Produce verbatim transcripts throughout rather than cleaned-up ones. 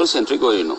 Centric ꯑꯣꯏꯔꯤꯅꯣ?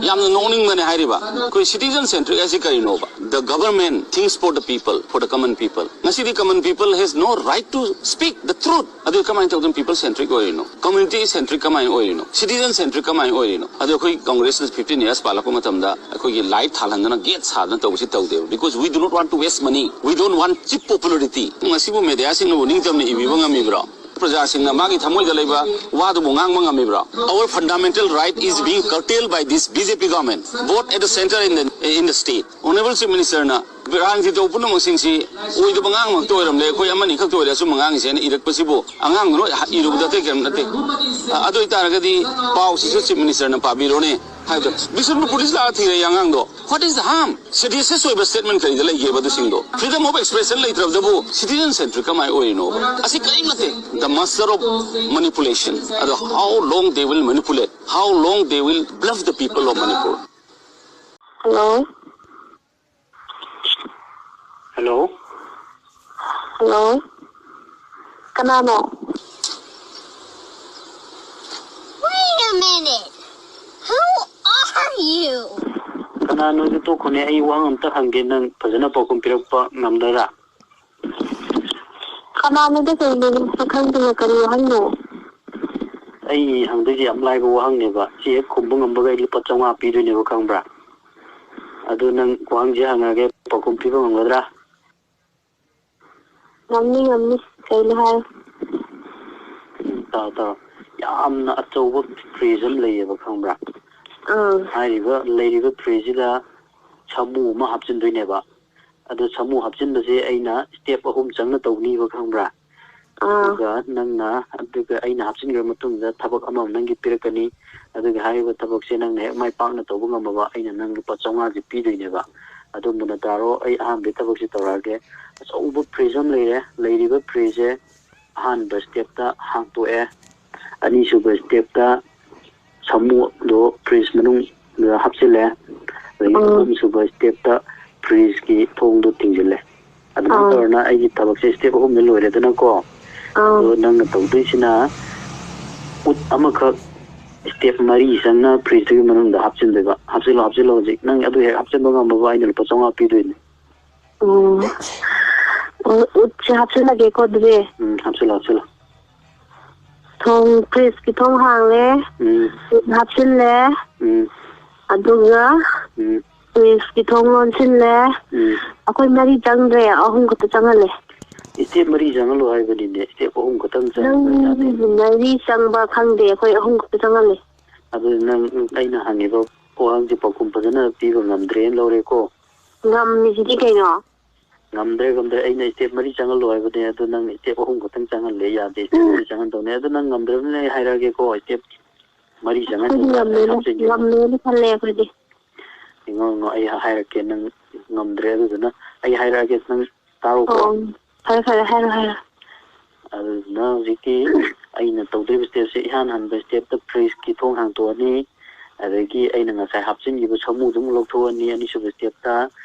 ꯌꯥꯝꯅ ꯅꯣꯛꯅꯤꯡꯕꯅꯦ ꯍꯥꯏꯔꯤꯕ꯫ ꯑꯩꯈꯣꯏ ꯁꯤꯇꯤꯖꯟ ꯁꯦꯟꯇ꯭ꯔꯤꯛ ꯍꯥꯏꯁꯤ ꯀꯔꯤꯅꯣꯕ? The government thinks for the people, for the common people. ꯉꯁꯤꯗꯤ common people has no right to speak the truth. ꯑꯗꯨ ꯀꯃꯥꯏꯅ ꯇꯧꯗꯅ ꯄꯤꯄꯜ ꯁꯦꯟꯇ꯭ꯔꯤꯛ ꯑꯣꯏꯔꯤꯅꯣ? ꯀꯝꯃ꯭ꯌꯨꯅꯤꯇꯤ ꯁꯦꯟꯇ꯭ꯔꯤꯛ ꯀꯃꯥꯏꯅ ꯑꯣꯏꯔꯤꯅꯣ? ꯁꯤꯇꯤꯖꯟ ꯁꯦꯟꯇ꯭ꯔꯤꯛ ꯀꯃꯥꯏꯅ ꯑꯣꯏꯔꯤꯅꯣ? ꯑꯗꯣ ꯑꯩꯈꯣꯏ ꯀꯪꯒ꯭ꯔꯦꯁꯅ ꯐꯤꯐꯇꯤꯟ ꯌꯔꯁ ꯄꯥꯜꯂꯛꯄ ꯃꯇꯝꯗ ꯑꯩꯈꯣꯏꯒꯤ ꯂꯥꯏꯠ ꯊꯥꯜꯍꯟꯗꯅ ꯒꯦꯠ ꯁꯥꯗꯅ ꯇꯧꯕꯁꯤ ꯇꯧꯗꯦꯕ꯫ Because we do not want to waste money. We don't want cheap popularity. ꯃꯁꯤꯕꯨ ꯃꯦꯗꯤꯌꯥꯁꯤꯡꯅꯕꯨ ꯅꯤꯡꯇꯝꯅ ꯏꯕꯤꯕ ꯉꯝꯃꯤꯕ꯭ꯔꯣ? ꯄ꯭ꯔꯖꯥꯁꯤꯡꯅ ꯃꯥꯒꯤ ꯊꯃꯣꯏꯗ ꯂꯩꯕ ꯋꯥꯗꯨꯕꯨ ꯉꯥꯡꯕ ꯉꯝꯃꯤꯕ꯭ꯔꯣ? Our fundamental right is being curtailed by this B J P government, both at the center and in the, in the state. Honorable Chief Minister ꯅ ꯔꯥꯖꯅꯤꯇꯤ ꯇꯧꯕ ꯄꯨꯝꯅꯃꯛꯁꯤꯡꯁꯤ ꯑꯣꯏꯗꯕ ꯉꯥꯡ ꯉꯥꯛꯇ ꯑꯣꯏꯔꯝꯂꯦ꯫ ꯑꯩꯈꯣꯏ ꯑꯃꯅꯤ ꯈꯛꯇ ꯑꯣꯏꯔꯦ ꯑꯁꯨꯝꯕ ꯉꯥꯡꯉꯤꯁꯦ ꯍꯥꯏꯅ ꯏꯔꯛꯄꯁꯤꯕꯨ ꯑꯉꯥꯡꯗꯨꯅ ꯏꯔꯨꯕꯗ ꯑꯇꯩ ꯀꯔꯤꯝ ꯅꯠꯇꯦ꯫ ꯑ, ꯑꯗꯨ ꯑꯣꯏꯇꯥꯔꯒꯗꯤ ꯄꯥꯎꯁꯤꯁꯨ Chief Minister ꯅ ꯄꯥꯕꯤꯔꯣꯅꯦ ꯍꯥꯏꯕꯗꯣ꯫ ꯕꯤꯁꯅꯨꯄꯨꯔ ꯄꯨꯂꯤꯁ ꯂꯥꯛꯑ ꯊꯤꯔꯦ ꯑꯉꯥꯡꯗꯣ꯫ What is the harm? ꯁꯦꯗꯤꯁꯤꯁ ꯑꯣꯏꯕ ꯁ꯭ꯇꯦꯠꯃꯦꯟ ꯀꯔꯤꯗ ꯂꯩꯒꯦꯕ ꯑꯗꯨꯁꯤꯡꯗꯣ? Freedom of expression ꯂꯩꯇ꯭ꯔꯕꯗꯕꯨ ꯁꯤꯇꯤꯖꯟ ꯁꯦꯟꯇ꯭ꯔꯤꯛ ꯀꯃꯥꯏꯅ ꯑꯣꯏꯔꯤꯅꯣ? ꯑꯁꯤ ꯀꯔꯤꯝ ꯅꯠꯇꯦ꯫ The master of manipulation. ꯑꯗꯣ how long they will manipulate? How long they will bluff the people of Manipur? Hello? Hello? Hello? ꯀꯅꯥꯅꯣ? Wait a minute. Who are you? ꯀꯅꯥꯅꯣꯗꯤ ꯇꯣꯛꯈꯣꯅꯦ, ꯑꯩ ꯋꯥꯍꯪ ꯑꯝꯇ ꯍꯪꯒꯦ, ꯅꯪ ꯐꯖꯅ ꯄꯥꯎꯈꯨꯝ ꯄꯤꯔꯛꯄ ꯉꯝꯗꯣꯏꯔꯥ? ꯀꯅꯥꯅꯣꯗꯤ ꯀꯩꯅꯣ, ꯃꯁꯛ ꯈꯪꯗꯅ ꯀꯔꯤ ꯋꯥꯍꯪꯅꯣ? ꯑꯩ ꯍꯪꯗꯣꯏꯁꯦ ꯌꯥꯝ ꯂꯥꯏꯕ ꯋꯥꯍꯪꯅꯦꯕ, ꯁꯤ ꯍꯦꯛ ꯈꯨꯝꯕ ꯉꯝꯕꯒ ꯑꯩ ꯂꯨꯄꯥ ꯆꯥꯝꯃꯉꯥ ꯄꯤꯗꯣꯏꯅꯦꯕ, ꯈꯪꯕ꯭ꯔꯥ? ꯑꯗꯨ ꯅꯪ ꯋꯥꯍꯪꯁꯦ ꯍꯪꯉꯒꯦ, ꯄꯥꯎꯈꯨꯝ ꯄꯤꯕ ꯉꯝꯒꯗ꯭ꯔꯥ? ꯉꯝꯅꯤ, ꯉꯝꯅꯤ꯫ ꯀꯩꯅꯣ ꯍꯥꯏꯌꯨ꯫ ꯎꯝ, ꯇꯥꯎ, ꯇꯥꯎ꯫ ꯌꯥꯝꯅ ꯑꯆꯧꯕ ꯐ꯭ꯔꯤꯖ ꯑꯃ ꯂꯩꯌꯦꯕ, ꯈꯪꯕ꯭ꯔꯥ? ꯑꯥ꯫ ꯍꯥꯏꯔꯤꯕ, ꯂꯩꯔꯤꯕ ꯐ꯭ꯔꯤꯖꯁꯤꯗ ꯁꯥꯃꯨ ꯑꯃ ꯍꯥꯞꯆꯤꯟꯗꯣꯏꯅꯦꯕ꯫ ꯑꯗꯣ ꯁꯥꯃꯨ ꯍꯥꯞꯆꯤꯟꯕꯁꯦ ꯑꯩꯅ ꯁ꯭ꯇꯦꯞ ꯑꯍꯨꯝ ꯆꯪꯅ ꯇꯧꯅꯤꯕ, ꯈꯪꯕ꯭ꯔꯥ? ꯑꯥ꯫ ꯑꯗꯨꯒ ꯅꯪꯅ, ꯑꯗꯨꯒ ꯑꯩꯅ ꯍꯥꯞꯆꯤꯟꯈ꯭ꯔ ꯃꯇꯨꯡꯗ ꯊꯕꯛ ꯑꯃ ꯅꯪꯒꯤ ꯄꯤꯔꯛꯀꯅꯤ꯫ ꯑꯗꯨꯒ ꯍꯥꯏꯔꯤꯕ ꯊꯕꯛꯁꯦ ꯅꯪꯅ ꯍꯦꯛ ꯃꯥꯏ ꯄꯥꯛꯅ ꯇꯧꯕ ꯉꯝꯃꯕ, ꯑꯩꯅ ꯅꯪ ꯂꯨꯄꯥ ꯆꯥꯝꯃꯉꯥꯁꯦ ꯄꯤꯗꯣꯏꯅꯦꯕ꯫ ꯑꯗꯨ ꯃꯨꯟꯅ ꯇꯥꯔꯣ, ꯑꯩ ꯑꯍꯥꯟꯕꯒꯤ ꯊꯕꯛꯁꯦ ꯇꯧꯔꯛꯑꯒꯦ꯫ ꯑꯆꯧꯕ ꯐ꯭ꯔꯤꯖ ꯑꯃ ꯂꯩꯔꯦ꯫ ꯂꯩꯔꯤꯕ ꯐ꯭ꯔꯤꯖꯁꯦ ꯑꯍꯥꯟꯕ ꯁ꯭ꯇꯦꯞꯇ ꯍꯥꯡꯇꯣꯛꯑꯦ꯫ ꯑꯅꯤꯁꯨꯕ ꯁ꯭ꯇꯦꯞꯇ ꯁꯥꯃꯨꯗꯣ ꯐ꯭ꯔꯤꯖ ꯃꯅꯨꯡꯗ ꯍꯥꯞꯆꯤꯜꯂꯦ꯫ ꯑꯗꯒꯤ ꯎꯝ꯫ ꯑꯍꯨꯝꯁꯨꯕ ꯁ꯭ꯇꯦꯞꯇ ꯐ꯭ꯔꯤꯖꯀꯤ ꯊꯣꯡꯗꯣ ꯊꯤꯡꯖꯤꯜꯂꯦ꯫ ꯑꯗꯨꯃꯥꯏꯅ ꯑꯥ꯫ ꯇꯧꯔꯅ ꯑꯩꯒꯤ ꯊꯕꯛꯁꯦ ꯁ꯭ꯇꯦꯞ ꯑꯍꯨꯝꯗ ꯂꯣꯏꯔꯦꯗꯅꯀꯣ꯫ ꯑꯥ꯫ ꯑꯗꯣ ꯅꯪꯅ ꯇꯧꯗꯣꯏꯁꯤꯅ ꯎꯠ ꯑꯃꯈꯛ step ꯃꯔꯤ ꯆꯪꯅ fridgeꯇꯨꯒꯤ ꯃꯅꯨꯡꯗ ꯍꯥꯞꯆꯤꯟꯗꯣꯏꯕ꯫ ꯍꯥꯞꯆꯤꯜꯂꯣ, ꯍꯥꯞꯆꯤꯜꯂꯣ ꯍꯧꯖꯤꯛ꯫ ꯅꯪ ꯑꯗꯨ ꯍꯦꯛ ꯍꯥꯞꯆꯤꯟꯕ ꯉꯝꯃꯕ ꯑꯩꯅ ꯂꯨꯄꯥ ꯆꯥꯝꯃꯉꯥ ꯄꯤꯗꯣꯏꯅꯦ꯫ ꯑꯣ꯫ ꯑꯣ, ꯎꯠꯁꯦ ꯍꯥꯞꯆꯤꯜꯂꯒꯦꯀꯣ ꯑꯗꯨꯗꯤ꯫ ꯎꯝ, ꯍꯥꯞꯆꯤꯜꯂꯣ, ꯍꯥꯞꯆꯤꯜꯂꯣ꯫ ꯊꯣꯡ, fridgeꯀꯤ ꯊꯣꯡ ꯍꯥꯡꯂꯦ꯫ ꯎꯝ꯫ ꯎꯠ ꯍꯥꯞꯆꯤꯜꯂꯦ꯫ ꯎꯝ꯫ ꯑꯗꯨꯒ ꯎꯝ꯫ Fridgeꯀꯤ ꯊꯣꯡ ꯂꯣꯟꯁꯤꯜꯂꯦ꯫ ꯎꯝ꯫ ꯑꯩꯈꯣꯏ ꯃꯔꯤ ꯆꯪꯗ꯭ꯔꯦ, ꯑꯍꯨꯝ ꯈꯛꯇ ꯆꯪꯍꯜꯂꯦ꯫ Step ꯃꯔꯤ ꯆꯪꯍꯜꯂꯣ ꯍꯥꯏꯕꯅꯤꯅꯦ, step ꯑꯍꯨꯝ ꯈꯛꯇꯪ ꯆꯪꯕ ꯌꯥꯗꯦ꯫ ꯅꯪ ꯃꯔꯤ ꯆꯪꯕ ꯈꯪꯗꯦ, ꯑꯩꯈꯣꯏ ꯑꯍꯨꯝ ꯈꯛꯇ ꯆꯪꯍꯜꯂꯦ꯫ ꯑꯗꯨ ꯅꯪ, ꯑꯩꯅ ꯍꯪꯉꯤꯕ ꯋꯥꯍꯪꯁꯦ ꯄꯥꯎꯈꯨꯝ ꯐꯖꯅ ꯄꯤꯕ ꯉꯝꯗ꯭ꯔꯦꯅ ꯂꯧꯔꯦꯀꯣ? ꯉꯝꯃꯤꯁꯤꯗꯤ ꯀꯩꯅꯣ? ꯉꯝꯗ꯭ꯔꯦ, ꯉꯝꯗ꯭ꯔꯦ꯫ ꯑꯩꯅ step ꯃꯔꯤ ꯆꯪꯍꯜꯂꯣ ꯍꯥꯏꯕꯅꯦ, ꯑꯗꯨ ꯅꯪ step ꯑꯍꯨꯝ ꯈꯛꯇꯪ ꯆꯪꯍꯜꯂꯦ, ꯌꯥꯗꯦ꯫ Step ꯃꯔꯤ ꯆꯪꯍꯟꯗꯧꯅꯦ꯫ ꯑꯗꯨ ꯅꯪ ꯉꯝꯗ꯭ꯔꯕꯅꯤꯅ ꯑꯩ ꯍꯥꯏꯔꯛꯑꯒꯦꯀꯣ, step ꯃꯔꯤ ꯑꯩꯈꯣꯏꯗꯤ ꯆꯪꯍꯟꯗꯧꯅꯦ, ꯑꯩ ꯉꯝꯃꯦꯅ, ꯍꯥꯞꯆꯤꯟꯒꯦ꯫ ꯉꯝꯃꯦꯅ ꯈꯜꯂꯦ ꯑꯩꯈꯣꯏꯗꯤ꯫ ꯌꯦꯡꯉꯣ, ꯌꯦꯡꯉꯣ, ꯑꯩ ꯍꯥꯏꯔꯛꯀꯦ, ꯅꯪ ꯉꯝꯗ꯭ꯔꯦ꯫ ꯑꯗꯨꯗꯨꯅ ꯑꯩ ꯍꯥꯏꯔꯛꯑꯒꯦ, ꯅꯪ ꯇꯥꯔꯣꯀꯣ꯫ ꯑꯣ, ꯐꯔꯦ, ꯐꯔꯦ, ꯍꯥꯏꯔꯣ, ꯍꯥꯏꯔꯣ꯫ ꯑꯗꯨꯗꯨꯅ ꯍꯧꯖꯤꯛꯀꯤ ꯑꯩꯅ ꯇꯧꯗꯣꯔꯤꯕ stepꯁꯦ, ꯏꯍꯥꯟ ꯍꯥꯟꯕ stepꯇ fridgeꯀꯤ ꯊꯣꯡ ꯍꯥꯡꯇꯣꯛꯑꯅꯤ, ꯑꯗꯒꯤ ꯑꯩꯅ ꯉꯁꯥꯏ ꯍꯥꯞꯆꯤꯟꯈꯤꯕ ꯁꯥꯃꯨꯗꯨ ꯑꯃꯨꯛ ꯂꯧꯊꯣꯛꯑꯅꯤ ꯑꯅꯤꯁꯨꯕ stepꯇ,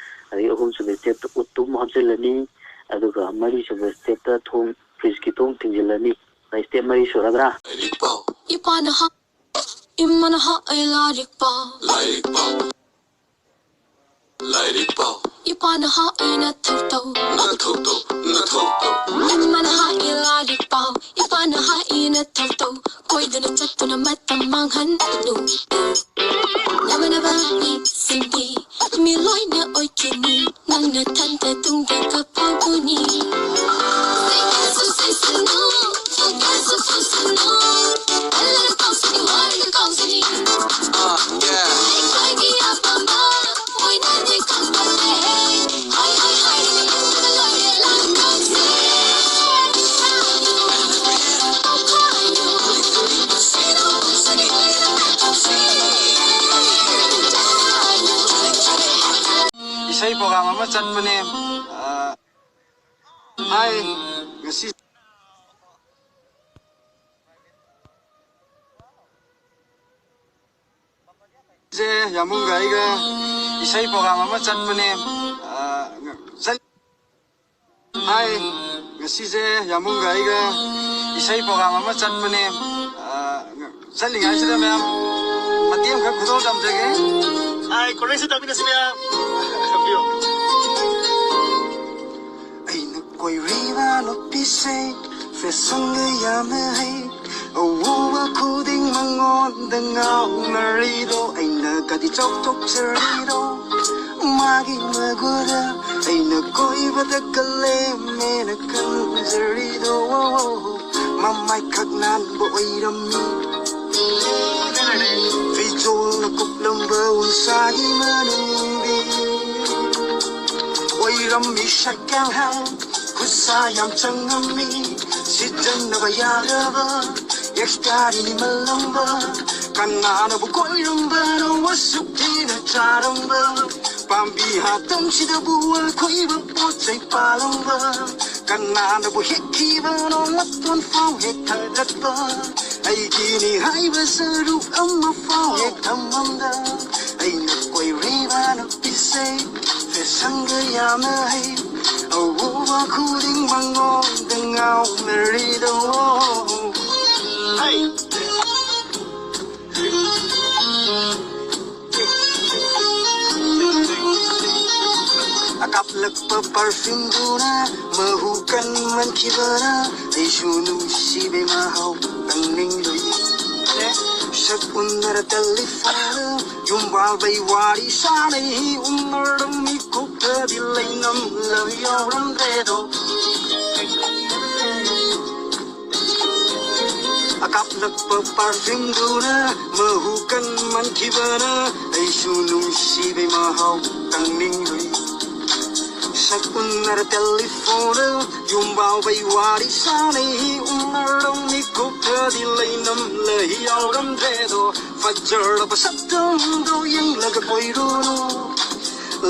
ꯑꯗꯒꯤ ꯑꯍꯨꯝꯁꯨꯕ stepꯇ ꯎꯠꯇꯨ ꯑꯃꯨꯛ ꯍꯥꯞꯆꯤꯜꯂꯅꯤ, ꯑꯗꯨꯒ ꯃꯔꯤꯁꯨꯕ stepꯇ ꯊꯣꯡ, fridgeꯀꯤ ꯊꯣꯡ ꯊꯤꯡꯖꯤꯜꯂꯅꯤ꯫ ꯚꯥꯏ, step ꯃꯔꯤ ꯁꯨꯔꯗ꯭ꯔꯥ? ꯂꯥꯏꯔꯤꯛ ꯄꯥꯎ꯫ ꯏꯄꯥꯅ ꯍꯥ-, ꯏꯃꯥꯅ ꯍꯥ-, ꯑꯩ ꯂꯥꯏꯔꯤꯛ ꯄꯥꯎ꯫ ꯂꯥꯏꯔꯤꯛ ꯄꯥꯎ꯫ ꯂꯥꯏꯔꯤꯛ ꯄꯥꯎ꯫ ꯏꯄꯥꯅ ꯍꯥꯏ ꯅꯊꯧ ꯇꯧ꯫ ꯅꯊꯧ ꯇꯧ, ꯅꯊꯧ ꯇꯧ꯫ ꯏꯃꯥꯅ ꯍꯥꯏ ꯂꯥꯏꯔꯤꯛ ꯄꯥꯎ꯫ ꯏꯄꯥꯅ ꯍꯥꯏ ꯅꯊꯧ ꯇꯧ꯫ ꯀꯣꯏꯗꯅ ꯆꯠꯇꯨꯅ ꯃꯇꯝ ꯃꯥꯡꯍꯟꯒꯅꯨ꯫ ꯅꯃꯥꯟꯅꯕ ꯃꯤꯁꯤꯡꯗꯤ ꯃꯤ ꯂꯣꯏꯅ ꯑꯣꯏꯈꯤꯅꯤ꯫ ꯅꯪ ꯅꯊꯟꯇ ꯇꯨꯡꯗ ꯀꯞꯄꯧꯒꯅꯤ꯫ ꯁꯤꯡꯒꯦꯁꯨ ꯁꯤꯁꯅꯨ, ꯁꯤꯡꯒꯦꯁꯨ ꯁꯤꯁꯅꯨ꯫ ꯑꯂꯥꯏ ꯀꯥꯎꯁꯅꯤ, ꯋꯥꯔꯤ ꯀꯥꯎꯁꯅꯤ꯫ ꯑꯥ, yeah꯫ ꯑꯩꯈꯣꯏꯒꯤ ꯑꯄꯥꯝꯕ ꯑꯣꯏꯅꯗꯤ ꯈꯪꯕꯅꯦ꯫ ꯍꯥꯏ, ꯍꯥꯏ, ꯍꯥꯏꯔꯒ ꯌꯦꯡꯂꯒ ꯂꯣꯏꯔꯦ, ꯂꯥꯡ ꯀꯥꯎꯁꯦ꯫ ꯏꯁꯩ program ꯑꯃ ꯆꯠꯄꯅꯦ꯫ ꯑ, ꯍꯥꯏ, ꯉꯁꯤ ꯁꯦ ꯌꯥꯝꯕꯨꯡꯒ ꯑꯩꯒ ꯏꯁꯩ program ꯑꯃ ꯆꯠꯄꯅꯦ꯫ ꯑ, ꯆꯠ-, ꯍꯥꯏ, ꯉꯁꯤꯁꯦ ꯌꯥꯝꯕꯨꯡꯒ ꯑꯩꯒ ꯏꯁꯩ program ꯑꯃ ꯆꯠꯄꯅꯦ꯫ ꯑ, ꯆꯠꯂꯤꯉꯩꯁꯤꯗ ꯃꯌꯥꯝ ꯃꯇꯦꯛ ꯑꯃꯈꯛ ꯈꯨꯗꯣꯜ ꯇꯝꯖꯒꯦ꯫ ꯍꯥꯏ, ꯀꯣꯂꯦꯖꯁꯤ ꯇꯝꯃꯤꯟꯅꯁꯤ ꯃꯌꯥꯝ꯫ ꯇꯝꯕꯤꯌꯨ꯫ ꯑꯩꯅ ꯀꯣꯏꯔꯤꯕ ꯅꯨꯄꯤꯁꯦ ꯐꯦꯁꯟꯒ ꯌꯥꯝꯅ ꯍꯩ꯫ ꯑꯎꯕ ꯈꯨꯗꯤꯡ ꯃꯉꯣꯟꯗ ꯉꯥꯎꯅꯔꯤꯗꯣ, ꯑꯩꯅ ꯒꯥꯔꯤ ꯆꯥꯎꯊꯣꯛꯆꯔꯤꯗꯣ, ꯃꯥꯒꯤ ꯃꯒꯨꯗ ꯑꯩꯅ ꯀꯣꯏꯕꯗ ꯀꯜꯂꯦꯝꯃꯦꯅ ꯈꯟꯖꯔꯤꯗꯣ꯫ ꯃꯃꯥꯏ ꯈꯛ ꯅꯥꯟꯕ ꯑꯣꯏꯔꯝꯃꯤ, ꯐꯤꯖꯣꯜꯅ ꯀꯨꯞꯂꯝꯕ ꯎꯟꯁꯥꯒꯤ ꯃꯅꯨꯡꯗꯤ ꯑꯣꯏꯔꯝꯃꯤ ꯁꯛꯀꯥꯡ ꯍꯥꯏ꯫ ꯈꯨꯠꯁꯥ ꯌꯥꯝ ꯆꯪꯉꯝꯃꯤ, ꯁꯤꯖꯤꯟꯅꯕ ꯌꯥꯗꯕ ꯑꯦꯛꯁꯄꯥꯏꯔꯤ ꯃꯜꯂꯝꯕ꯫ ꯀꯅꯥꯅꯕꯨ ꯀꯣꯏꯔꯝꯕꯅꯣ ꯑꯁꯨꯛ ꯊꯤꯅ ꯆꯥꯔꯝꯕ? ꯄꯥꯝꯕꯤ ꯍꯥꯇꯝꯁꯤꯗꯕꯨ ꯑꯈꯣꯏꯕ ꯄꯣꯠ ꯆꯩ ꯄꯥꯜꯂꯝꯕ? ꯀꯅꯥꯅꯕꯨ ꯍꯦꯛꯈꯤꯕꯅꯣ ꯃꯇꯣꯟ ꯐꯥꯎ ꯍꯦꯛ ꯊꯥꯗꯠꯄ? ꯑꯩꯒꯤꯅꯤ ꯍꯥꯏꯕ ꯁꯔꯨꯛ ꯑꯃ ꯐꯥꯎ ꯍꯦꯛ ꯊꯝꯃꯝꯗ꯫ ꯑꯩꯅ ꯀꯣꯏꯔꯤꯕ ꯅꯨꯄꯤꯁꯦ ꯐꯦꯁꯟꯒ ꯌꯥꯝꯅ ꯍꯩ, ꯑꯎꯕ ꯈꯨꯗꯤꯡ ꯃꯉꯣꯟꯗ ꯉꯥꯎꯅꯔꯤꯗꯣ꯫ ꯍꯩ! ꯑꯀꯥꯞꯂꯛꯄ ꯄꯔꯐ꯭ꯌꯨꯝꯗꯨꯅ ꯃꯍꯨ ꯀꯟꯃꯟꯈꯤꯕꯅ ꯑꯩꯁꯨ ꯅꯨꯡꯁꯤꯕꯩ ꯃꯍꯥꯎ ꯇꯪꯅꯤꯡꯂꯨꯏ꯫ ꯁꯛ ꯎꯟꯅꯔ ꯇꯦꯂꯤꯐꯣꯟꯗ ꯌꯨꯝꯕꯥꯜꯕꯩ ꯋꯥꯔꯤ ꯁꯥꯅꯩ, ꯎꯅꯔꯝꯃꯤ ꯈꯨꯠꯇꯗꯤ ꯂꯩꯅꯝꯂꯕ ꯌꯥꯎꯔꯝꯗ꯭ꯔꯦꯗꯣ꯫ ꯑꯀꯥꯞꯂꯛꯄ ꯄꯔꯐ꯭ꯌꯨꯝꯗꯨꯅ ꯃꯍꯨ ꯀꯟꯃꯟꯈꯤꯕꯅ ꯑꯩꯁꯨ ꯅꯨꯡꯁꯤꯕꯩ ꯃꯍꯥꯎ ꯇꯪꯅꯤꯡꯂꯨꯏ꯫ ꯁꯛ ꯎꯟꯅꯔ ꯇꯦꯂꯤꯐꯣꯟꯗ ꯌꯨꯝꯕꯥꯜꯕꯩ ꯋꯥꯔꯤ ꯁꯥꯅꯩ, ꯎꯅꯔꯝꯃꯤ ꯈꯨꯠꯇꯗꯤ ꯂꯩꯅꯝꯂ ꯌꯥꯎꯔꯝꯗ꯭ꯔꯦꯗꯣ꯫ ꯐꯖꯔꯕ ꯁꯛꯇꯝꯗꯣ ꯌꯦꯡꯂꯒ ꯀꯣꯏꯔꯨꯅꯨ,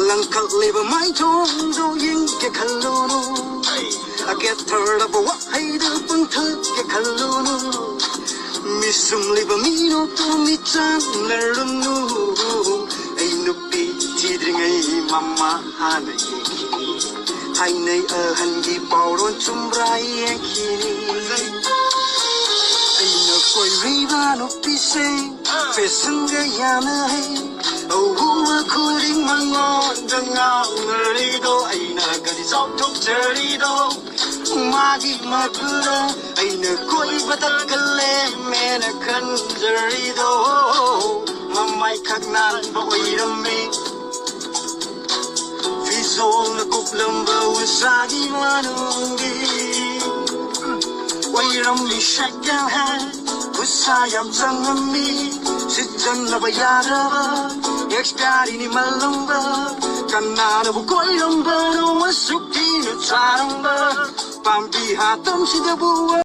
ꯂꯪꯈꯠꯂꯤꯕ ꯃꯥꯏꯊꯣꯡꯗꯣ ꯌꯦꯡꯒꯦ ꯈꯜꯂꯨꯅꯨ꯫ ꯑꯒꯦꯊꯔꯕ ꯋꯥꯍꯩꯗ ꯄꯪꯊꯛꯀꯦ ꯈꯜꯂꯨꯅꯨ, ꯃꯤꯁꯨꯝꯂꯤꯕ ꯃꯤꯅꯣꯛꯇꯣ ꯃꯤꯆꯥꯟꯅꯔꯨꯅꯨ꯫ ꯑꯩ ꯅꯨꯄꯤ ꯊꯤꯗ꯭ꯔꯤꯉꯩ ꯃꯃꯥ ꯍꯥꯟꯅ ꯌꯦꯡꯈꯤꯅꯤ, ꯊꯥꯏꯅꯩ ꯑꯍꯟꯒꯤ ꯄꯥꯎꯔꯣꯟ ꯆꯨꯝꯕ꯭ꯔꯥ ꯌꯦꯡꯈꯤꯅꯤ꯫ ꯑꯩꯅ ꯑꯣꯏꯔꯤꯕ ꯅꯨꯄꯤꯁꯦ ꯐꯦꯁꯟꯒ ꯌꯥꯅ ꯍꯩ, ꯑꯎꯕ ꯈꯨꯗꯤꯡ ꯃꯉꯣꯟꯗ ꯉꯥꯎꯅꯔꯤꯗꯣ, ꯑꯩꯅ ꯀꯔꯤ ꯆꯥꯎꯊꯣꯛꯆꯔꯤꯗꯣ? ꯃꯥꯒꯤ ꯃꯒꯨꯟꯗ ꯑꯩꯅ ꯀꯣꯏꯕ ꯇꯠꯀꯜꯂꯦ ꯃꯦꯅ ꯈꯟꯖꯔꯤꯗꯣ, ꯃꯃꯥꯏꯈꯛ ꯅꯥꯟꯕ ꯑꯣꯏꯔꯝꯃꯤ꯫ ꯐꯤꯖꯣꯜꯅ ꯀꯨꯞꯂꯝꯕ ꯎꯁꯥꯒꯤ ꯃꯅꯨꯡꯒꯤ ꯑꯣꯏꯔꯝꯃꯤ ꯁꯦꯀꯦꯟ ꯍꯦꯟ꯫ ꯎꯁꯥ ꯌꯥꯝ ꯆꯪꯉꯝꯃꯤ, ꯁꯤꯖꯤꯟꯅꯕ ꯌꯥꯗꯕ ꯑꯦꯛꯁꯄꯤꯌꯥꯔꯤꯅꯤ ꯃꯜꯂꯝꯕ꯫ ꯀꯅꯥꯅꯕꯨ ꯀꯣꯏꯔꯝꯕꯅꯣ ꯑꯁꯨꯛ ꯊꯤꯅ ꯆꯥꯔꯝꯕ? ꯄꯥꯝꯕꯤ ꯍꯥꯇꯝꯁꯤꯗꯕꯨ